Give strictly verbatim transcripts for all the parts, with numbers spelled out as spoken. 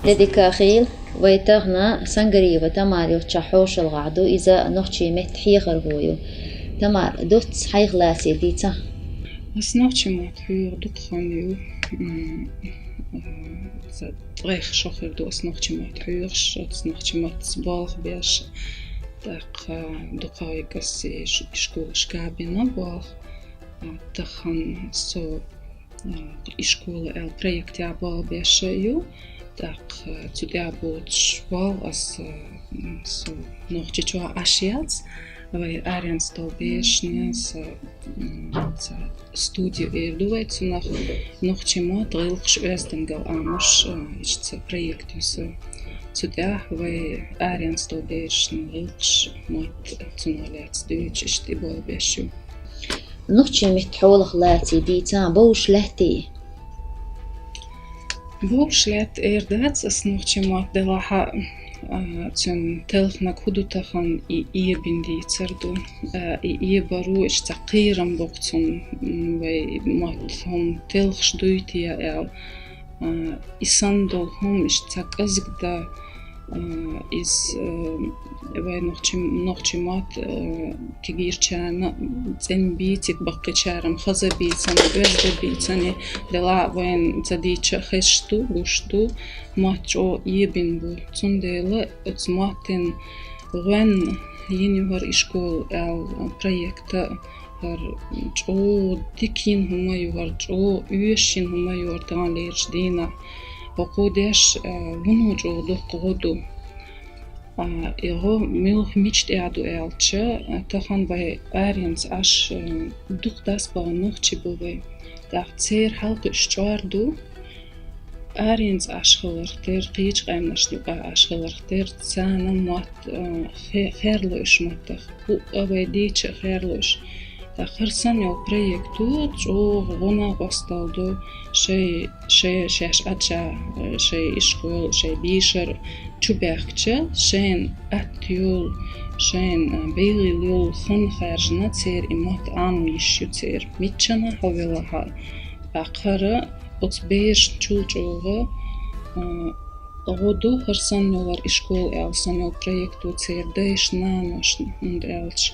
Де дика хийла, вай тахан Сангариева Тамара йолча хьошалгӀахь ду, иза нохчийн меттан хьехархо ю. Тамара, дувц, хьайх лаьций дийца? Ас нохчийн мотт хьоьху дукха хан ю. М, м, ца ткъех шо хир ду ас нохчийн мотт хьоьхуш, ас нохчийн маттаца болх беш. ТӀаккха дукха вай кассе иш-, ишколашка бина болх. А, тахан со, а, ишкола аьлла проектехь болх беш ю. ТӀаккха цу тӀехь боцуш болх ас, а, м, со нохчийчохь Ӏаш яц. Вай аренца долу берашна со, м, ца студи эр ду вай цунах, нохчийн мотт, гӀиллакхаш, оьздангалла Ӏамош, а, иштта ца проект ю со. Цу тӀехь вай аренца долу берашна гӀиллакхаш, мотт, цунах лаьцна дуьйцуш, иштта и болх беш ю. Нохчийн меттан хьолах лаьций дийца, бовш лаьттий? Бовш лаьтта эр дац ас нохчийн мотт, делахь а, а, цуьнан телхинарг хӀун ду тахан, и эбина дийцар ду. А, и эбар ву, иштта ца кхерам боккху цунна, м, вай мотт хӀума телхаш дуй те аьлла. А, и санна долу хӀума иштта ца кӀезиг дан, а, иза, а, вай нохчи-, нохчийн мотт, а, кегийчарна цӀена бийци, баккхийчарна хаза бийцина, оьзда бийцина, делахь а вайна ца дийцча а хезаш ду, гуш ду, мотт чӀогӀа эбина бу. Цундела оцу маттана гӀоьнна йина ю хӀара ишкола аьлла проект а, хӀара чӀогӀа дика йина хӀума ю, хӀара чӀогӀа оьшуш йина хӀума ю хӀара таханлерчу дийнахь. ХӀокхо деш, а, вуно чӀогӀа дуккха гӀо ду. А, и гӀо муьлха, мича тӀехь ду аьлча, а, тахан вай аренца Ӏаш, а, дукха дас бахана нохчий бу вай. ТӀаккха церан хьалкхуьуш чкъор ду. Аренца Ӏаш хиларх тера, кхечу къаьмнашна юкъахь Ӏаш хиларх тера, царна мотт, а, хе-, херло уьш маттах. ХӀуъа вай дийцча а херло уьш. ТӀаккха хӀара санна йолу проекто чӀогӀа гӀо накъосталла ду, шай, шай, шаьш Ӏача, шай ишкол, шай бешар чу баьхкича, шайна атта йолу, шайна бегӀийла йолу хан хаьржина церан и мотт Ӏамо йиш ю церан. Миччанахь хьо велахь а, тӀаккха хӀара оцу берашна чул чӀогӀа, а, гӀо ду хӀара санна йолу ишкол аьлла санна йолу проекто церан дайшна, наношна, хӀунда аьлча,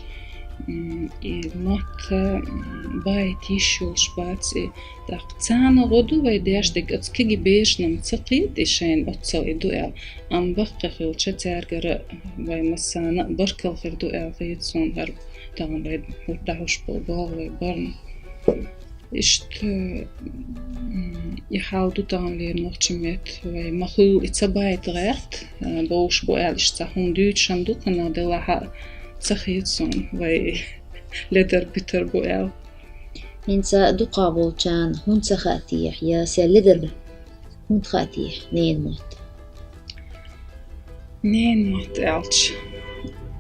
м, и мотт, м, байта йиш йолуш бац и. ТӀаккха царна гӀо ду вай деш дерг, оцу кегий берашна-м ца кхета и шайна оццул и ду аьлла, амма баккхий хилча цаьргара вай массарна а баркалла хир ду аьлла хета суна хӀара тахана вай хӀуттахь уьш болу болх вай барна. Иштта, м, и хьал ду таханлера нохчийн меттан, вай ма-хуьллу и ца байта гӀерта, а, бовш бу аьлла, иштта цхьа хӀума дуьйцуш-м ду кхунах, делахь а ца хета суна, вай ледар-буьтар бу аьлла. ХӀинца дукхах болчарна хӀунда ца хаьа техьа, я сел ледар хӀунда хаьа техьа, ненан мотт? Ненан мотт аьлча,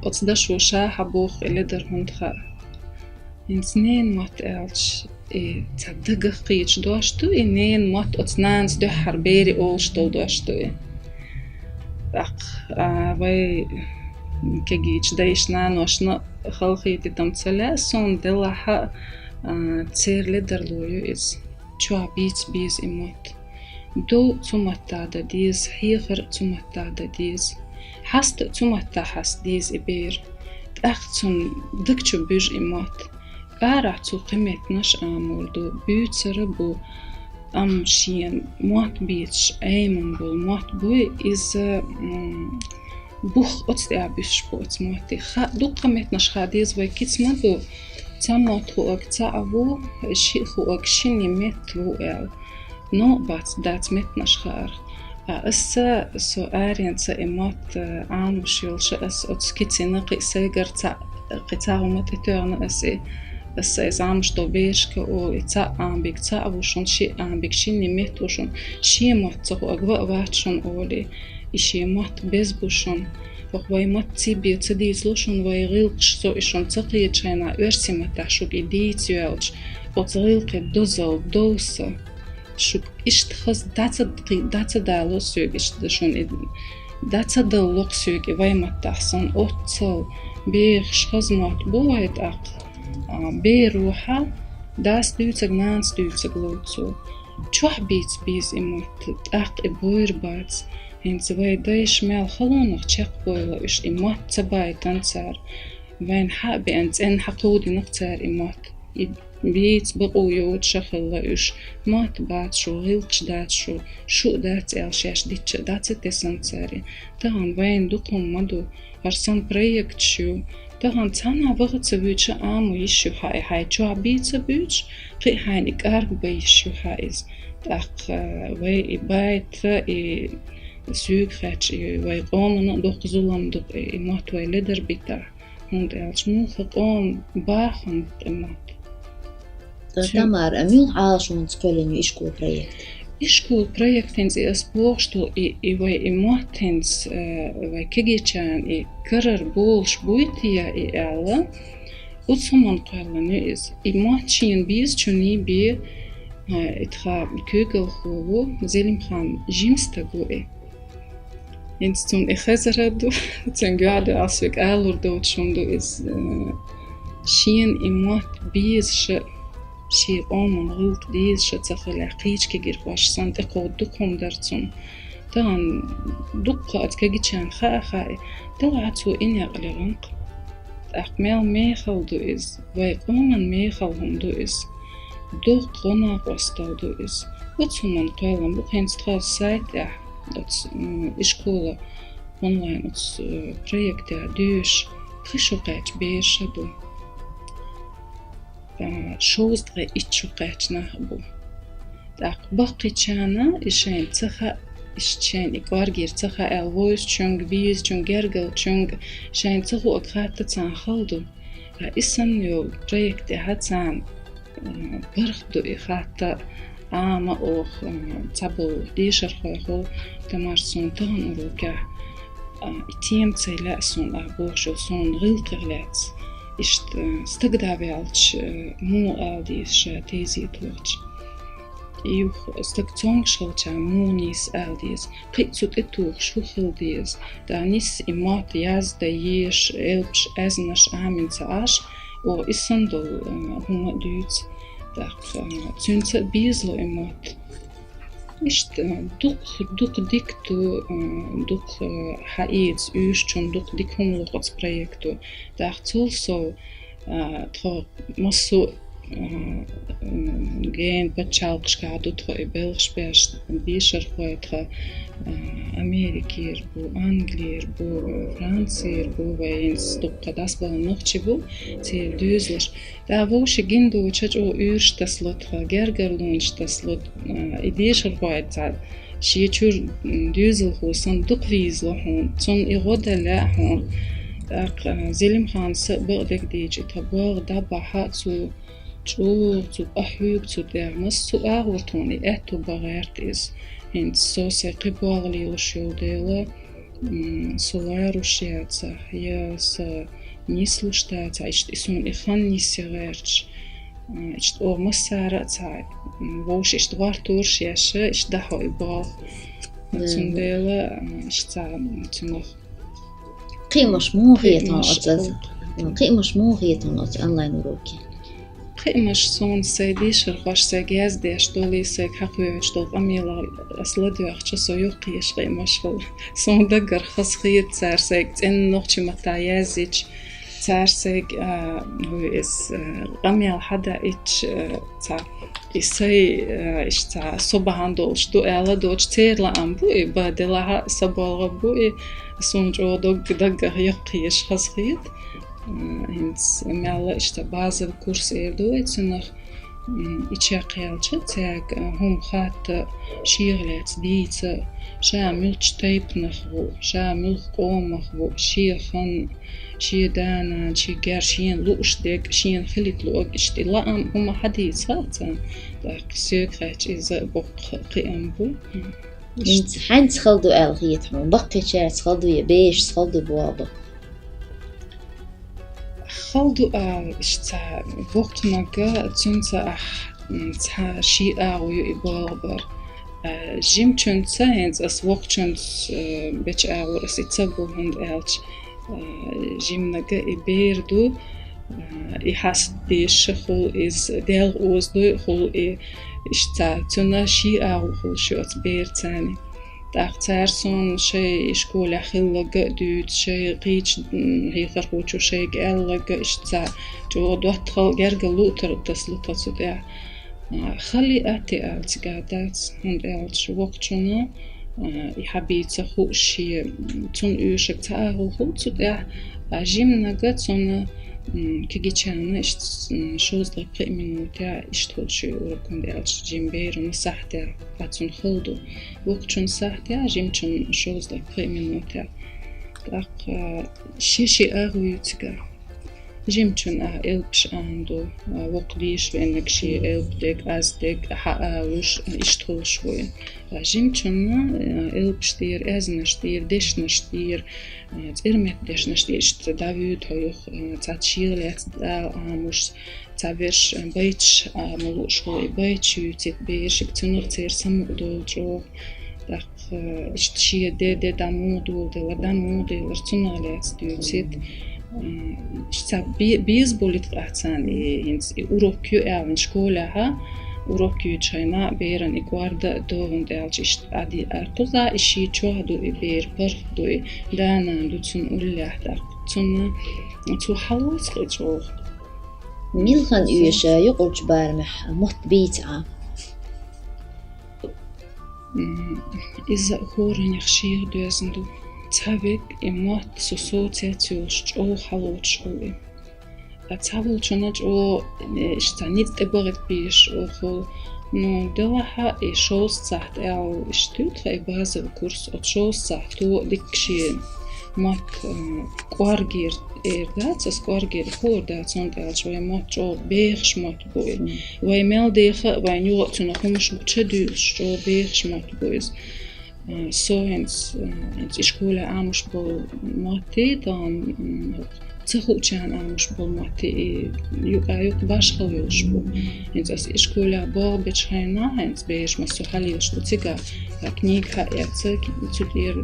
оцу дашо ша хьан боху и ледар хӀунда хаьа. ХӀинца ненан мотт аьлча, и цхьа дагах кхеташ дош ду, и ненан мотт оцу нанас дуьххьара бере олуш долу дош ду и. ТӀаккха, а, вай кегийчу дайшна, наношна халахетийта-м ца лаьа суна, делахь а, а, церан ледарло ю иза. Чохь бийца беза и мотт. Дов цу маттахь дан деза, хьехар цу маттахь дан деза. Хьаста цу маттахь хьаста деза и бер. ТӀаккха цунна даг чу буьжу и мотт. Арахь цо кхин меттанаш а Ӏамор ду, буьйцур а бу, амма шен мотт бийцаш Ӏемина болу мотт буй иза, м, бух оцу тӀехь буьсуш бу оцу мотте. Ха-, дуккха меттанаш хаа деза вай кица ма ду. Цхьа мотт хуург цхьаъ ву, шиъ хуург шина метта ву аьлла. Но бац, дац меттанаш хаарх. А аса, со аренца и мотт, э, Ӏамош йолуш, ас оцу кицина кхин сайгара цхьаъ, кхин цхьа хӀума тӀетоьхна ас и. Аса иза Ӏамош долу берашка олу, и цхьаъ Ӏамбиг цхьаъ ву шуна, шиъ Ӏамбиг шина метта ву шуна, шен мотт ца хуург ва а вац шуна олий. И шен мотт беза бу шуна. ХӀокху вай маттаций бен ца дийцало шуна вай гӀиллакхаш, со и шуна ца кхетачу хенахь, оьрсийн маттахь шуьга и дийца йоьлча, оцу гӀиллакхийн дозалла довса. Шуьга иштта хаза дӀа ца даккхий-, дӀа ца дало соьга иштта шуна и, дӀа ца далло-кх соьга и вай маттахь санна, оццал бехаш хаза мотт бу вай тӀаккха. А, беро хьа, дас дуьйцург, нанас дуьйцург лоцу. Чохь бийца беза и мотт, тӀаккха и бойр бац. ХӀинца вай дайша мел халонах чекхбойла уьш, и мотт ца байтан цара. Вайна хьа а беана, цӀенна хьакховдинах цара и мотт. И бийца бакъо йоцуша хилла уьш. Мотт бац шу, гӀиллакхаш дац шу, шу а дац аьлла шаьш дитча а дӀа ца тесна цара. Тахана вайна дукха хӀума ма ду, хӀара санна проекташ ю. Тахана цхьанхьа ваха ца вуьйцуша Ӏамо йиш ю хьа и, хьайн чохь бийца буьйцуш, кхин а хьайна и кӀаргбан йиш ю хьа иза. ТӀаккха вай и байта, и соьга хаьттича, и вай къомана а дукха зулам ду, и мотт вай ледар битахь. ХӀунда аьлча муха къоман бахам бу и мотт. Ца- Тамара, а муьлха Ӏалашонца кхоьллина ю ишкол проект? Ишкол проект хӀинца и ас бохуш ду, и, и вай и мотт хӀинца, э, вай кегийчарна и карара болуш буй те и аьлла, оцу хӀуманна кхоьллина ю иза. И мотт шена безачунний бен, э, и тхан куьйгалхо ву, Зелимхан, жима стаг ву и. ХӀинца цунна и хезар а ду, цуьнга юьхь а ду, ас соьга алур доцуш хӀума ду иза, э, шена и мотт безаш а, шен къоман гӀиллакх дезаш а ца хилехь, кхечу кегийрхошна санна тӀекховда дукха хӀума дара цунна. Тахана дуккха оцу кегийчарна хаа а хаьа, делахь а цо и некъ леха-кх. ТӀаккха мел мехала ду иза, вай къоман мехала хӀума ду иза, доккха гӀо-накъосталла ду иза. Оцу хӀуманна кхоьллина бу хӀинца тхан сайт тӀехь, оцу, м, ишкола онлайн оцу, э, проектехь дуьйш, пхи шо кхаьчна бераш а ду. Э, шовзткъе итт шо кхаьчна нах а бу. ТӀаккха баккхийчарна и шайна ца хаьа, иштта шайна и кӀоргера ца хаьа аьлла вовзачуьнга, безачуьнга, гергарчуьнга, шайна ца хуург хатта царна хала ду. Ткъа и санна йолу проект тӀехь царна, м, барх ду и хатта, Ӏама оха, м, цхьаболу дешархойхула, Тамара, суна тахана урокехь, а, и тема ца лаьа суна, ахь бохуш йолу, суна гӀиллакхех лаьцна. Иштта, э, стаг дӀаваьлча, э, муха ала деза ша тезет вахча. Юха стаг цомгуш хилча муха нийса ала деза. Кхин а цу тӀе тухуш хӀун хила деза. ТӀаккха нийса и мотт яздан езаш, элпаш, аьзнаш Ӏамийна ца Ӏаш, оха и санна долу, э, хӀума а дуьйцу. ТӀаккха, э, цуьнца а безало и мотт. Иштта, дукха, дукха дика ду, дукха хьаэца уьйрачунна дукха дика хӀума ло оцу проекто. ТӀаккха цул сов, а, тхо массо а, а, м, гена пачхьалкхашкахь ду тхо и белхаш беш, дешархой тхан, а, Америкера бу, Англера бу, Францера бу, вай хӀинца дуккха дӀасабалан нохчий бу, церан доьзалш. ТӀаккха вовшийн гина доцуш чӀогӀа уьйраш тасало тхан, гергарлонаш тасало, а, и дешархой цхьа шен чуьра, м, доьзалхо санна дукха везало хьуна, цунна и гӀо дан лаьа хьуна. ТӀаккха, а, Зелимханас а бакъдерг дийцича, и тхан болх дӀабахьа а цо, чӀогӀа цо къахьоьгу цу тӀехь, массо а агӀор тхуна и аьтто бан гӀерта иза. ХӀинца со сайн кхин болх лелош йолу дела, м, со ларуш яцахь, я сан нислуш дацахь, иштта и суна и хан нисъян гӀерташ. М, иштта оха массара а цхьа, м, вовшашна иштта гӀортор еш, иштта дахьо и болх. Да, да. Цундела, м, иштта цхьа, м, цунах Кхиамаш муха хета хьуна оцу, кхиамаш муха хета хьуна оцу онлайн уроке? Кхиамаш суна сайн дешархоша сайга яздеш долу, сайга хьакхоьхьуш долу къамелах ас ладоьгӀча, со юххе еш кхиамаш хуьлу. Суна даггара хазахета цара сайга цӀена нохчийн маттахь язйича, цара сайга, а, вуй иза, а, къамел хьадаийтича, а, цхьа и сайн, а, иштта цхьа со бахьана долуш ду аьлла доцуш, церан лаам бу и, бан делахь а сан болх бу и, суна чӀогӀа дог-, даггара юххе еш хазахета. М, хӀинца мелла иштта базовый курс эр ду вай цунах. М, и чекхъяьлча, цаьрга, а, хӀума хатта, шех лаьцна дийца, ша муьлхачу тайпанах ву, ша муьлха къомах ву, шен хан, шен да-нана, шен гер, шена лууш дерг, шена хилийта луург, иштта и лаам хӀума хьадийца хаьа царна. ТӀаккха соьга хаьттича, иза боккха кхиам бу. ХӀинца хьаьнца хала ду аьлла хета хьуна, баккхийчаьрца хала ду я бешаца хала ду боху? Хала ду ала, иштта цхьа воккханиг, цуьнца ахь, м, цхьа шен агӀо ю и болх бар. А, жимачуьнца, хӀинца ас воккхачуьнца, э, бечу агӀор ас и ца го, хӀунда аьлча, а, жиманиг и бер ду, а, и хьаста дезаш а хуьлу иза, делха оза дуй а хуьлу и, иштта цуьнан шен агӀо хуьлуш ю оцу берца. ТӀаккха цара суна шоай школехь хилларг а дуьйцу, шоай кхечу, м, хьехархочо шайга аьлларг а, иштта цхьа чӀогӀа доттагӀалла гергарло а тар-, таслу тхан цу тӀехь. А, хала а, атта а ала цигахь дац, хӀунда аьлча воккхачунна, а, и хьан бийца хууш шен, м, цунна оьшург цхьа агӀо хуьлу цу тӀехь, а жиманга цунна, м, кегийчарна иштта, м, шовзткъе пхи минутехь иштта хуьлу шен урок, хӀунда аьлча жима берана сахьтехь, а цунна хала ду. Воккхачунна сахьтехь, жимачунна шовзткъе пхи минутехь. ТӀаккха шен-шен агӀо ю цигахь. Жимачунна а элпаш Ӏамаду, а, воккха деша веанарг шен элп дерг, аз дерг, хьаалуш, иштта хуьлуш ву и. А жимачунна, а, элпаш тӀера, аьзнаш тӀера, дешнаш тӀера, а, цӀерметта дешнаш тӀера иштта дӀавуьйту хьо юха, а, цхьацца шех лаьцна ала Ӏамош, цхьа берш, а, байташ, а, ма лууш ву и, байташ юьйцийта берашка, цунах церан самукъадовла чӀогӀа. ТӀаккха, э, иштта шен де, де дӀа муха доладелар, дӀа муха делар, цунах лаьцна дуьйцийта. Э, иштта цхьа бе-, беза болийта къахьцана и, хӀинца и урок ю аьлла школехь, урок юьйцучу хенахь беран и кӀорда а до, хӀунда аьлча иштта Ӏади-, Ӏаьркхуза и шен чохь ду и бер, паргӀат ду и, да-нана ду цунна уллехь, тӀаккха цунна цо хьалоцу кхин чӀогӀа. Мила хан оьшу юкъарчу барамехь мотт бийца Ӏа? М, иза хӀораннах шех доьзна ду. Цхьа верг и мотт со соцец йолуш чӀогӀа хьалоцуш хуьлу и. Ткъа цхьаволчунна чӀогӀа, э, иштта ницкъ тӀе бахийта безаш оха хуьлу. Ну, делахь а и шовзткъа сахьт аьлла, иштта ю тхан и базовый курс, оцу шовзткъа сахьто дикка шен мотт, э, кӀоргера эр дац, аса кӀоргера хуур дац, хӀунда аьлча вайн мотт чӀогӀа бехаш мотт бу и. Вай мел деха а, вайна юха а цунах хӀумаш бу чадуьйлуш, чӀогӀа бехаш мотт бу иза. Э, со хӀинца, э, хӀинца и школехь Ӏамош болу мотт, тахана, м, ца хуучарна Ӏамош болу мотт, и юкъа-юкъа башхалла йолуш бу. ХӀинца аса и школехь болх бечу хенахь, хӀинца бераш ма со хьалелаш бу цигахь, а книга хьаэца, цу тӀера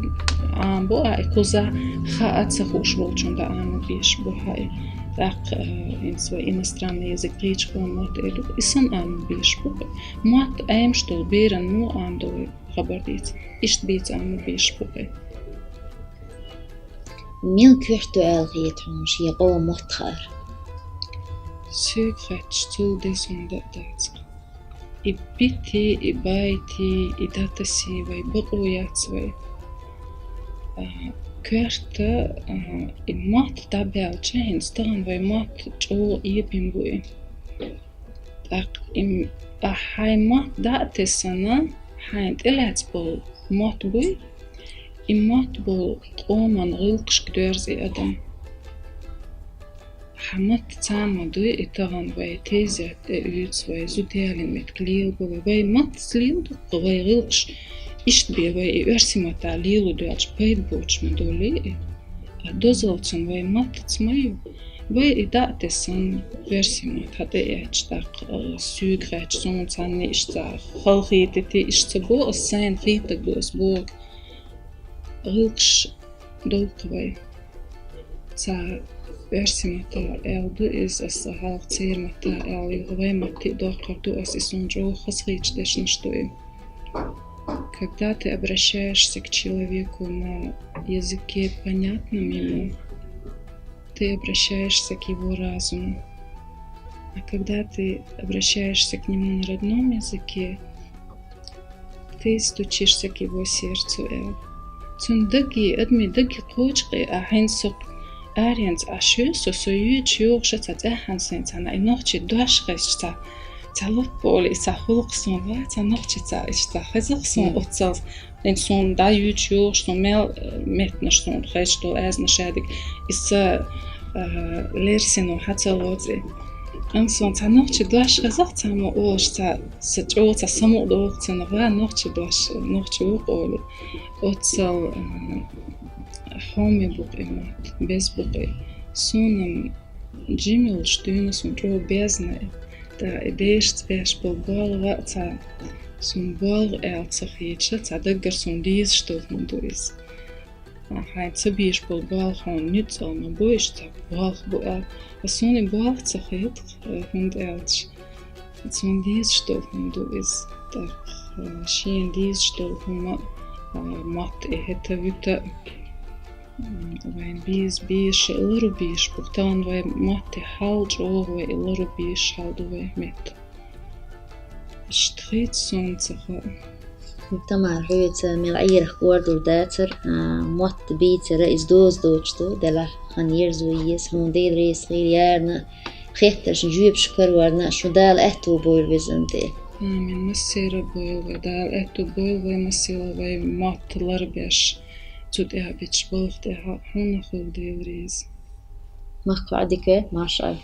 Ӏамабо, а и кхузахь хаа ца хууш волчунна дӀа Ӏамабеш бу хьа и. ТӀаккха, э, хӀинца вай иностранный язык, кхечу къоман мотт эр ду, и санна Ӏамабеш бу. Мотт Ӏемаш долу беран муха Ӏамадо вай хабар дийца. Иштта бийца Ӏамабеш бу вай. Мила коьрта ду аьлла хета хьуна шен къоман мотт хаар? Соьга хаьттича, цул деза хӀума а дац. И битий, и байтий, и датасий вай бакъо яц вай. А, коьрта, а, и мотт дӀабаьлча, хӀинца тахана вай мотт чӀогӀа эпина бу и. ТӀаккха и м-, ахь хьайн мотт дӀа а тесна, хьайна тӀелаьцна болу мотт буй, и мотт болу къоман гӀиллакхашка доьрзу и адам. Хьан мотт цхьа ма дуй и тахана вай тезет тӀеуьйцу, вай зуда ялийна меттиг лелабо вай. Вай маттаца леладо-кх вай гӀиллакхаш, иштта бен вай и оьрсийн матта лело доьлча пайда боцуш ма долий и. А дозаллица вай маттаца ма ю. Вай и дӀа а тесна, оьрсийн мотт хьан тӀеэцча, тӀаккха, а, соьга хаьттича, суна цхьанна иштта халахетийта иштта ца боху ас, сайна хетарг ду ас бохург. ГӀиллакхаш долу-кх вай. Цхьа оьрсийн матта аьлла ду иза, аса хьалха церан матта аьлла, юха вай матте а доккхур ду ас, и суна чӀогӀа хазахеташ дешнаш ду и. Когда ты обращаешься к человеку на языке, понятном ему, ты обращаешься к его разуму. А когда ты обращаешься к нему на родном языке, ты стучишься к его сердцу, аьлла. Цуьнан даги, адамийн даги кхочу-кх и, а хьайна со аренца Ӏаш ю, со, со юьйцуш йогӀуш а цхьа цӀеххьана сайна цхьана и нохчийн дош хезча, цхьа, цхьа лаппа олий, цхьа хуьлу-кх суна, ва, цхьа нохчи цхьа, иштта хеза-кх суна оццал. ХӀинца суна дӀа юьйцуш йогӀуш, суна мел, э, меттанаш суна хезаш долу аьзнаш а дика. И сан, э, лерсино хьан ца лоцу и. Амма суна цхьа нохчи дош хеза-кх цхьаммо олуш, цхьа, сан чӀогӀа цхьа самукъадоху цунах, ва, нохчи дош, нохчи ву-кх олий. Оццал, э, хьоме бу-кх и мотт, беза бу-кх и. Суна-м жима йолуш дуьйна суна чӀогӀа безна и. ТӀаккха и берашца беш болу болх а цхьа суна болх аьлла ца хеташ, цхьа даггара суна дезаш долу хӀума ду иза. Хьайна ца беш болу болх хьуна нуьцкъала ма бу, иштта цхьа болх бу аьлла. Ткъа суна и болх ца хета, хӀунда аьлча суна дезаш долу хӀума ду иза. ТӀаккха шена дезаш долу хӀума Мотт эхӀита, вуьта, вайн беза безаш, лару безаш ба-кх, тахан вай мотт хьал чӀоагӀа вай лару безаш хьал ду вай метта. Иштта хийца сона ца хаьа. Тамара, хьоьца мел Ӏерах кӀордур дацар, а, мотт бийцар, иза доза доцуш ду, делахь хан ерзо еза, хьуна Дела реза хуьлда, ярна хеттаршна жоьпаш карорна, шун Дала аьтту бойла везан тӀе. Амин. Массера а бойла вай, Дала аьтту бойла вай, массера вай мотт ларбеш, цу тӀехь бечу балха тӀехь хьуна хуьлда Дела реза. Махкахь дика, машалла.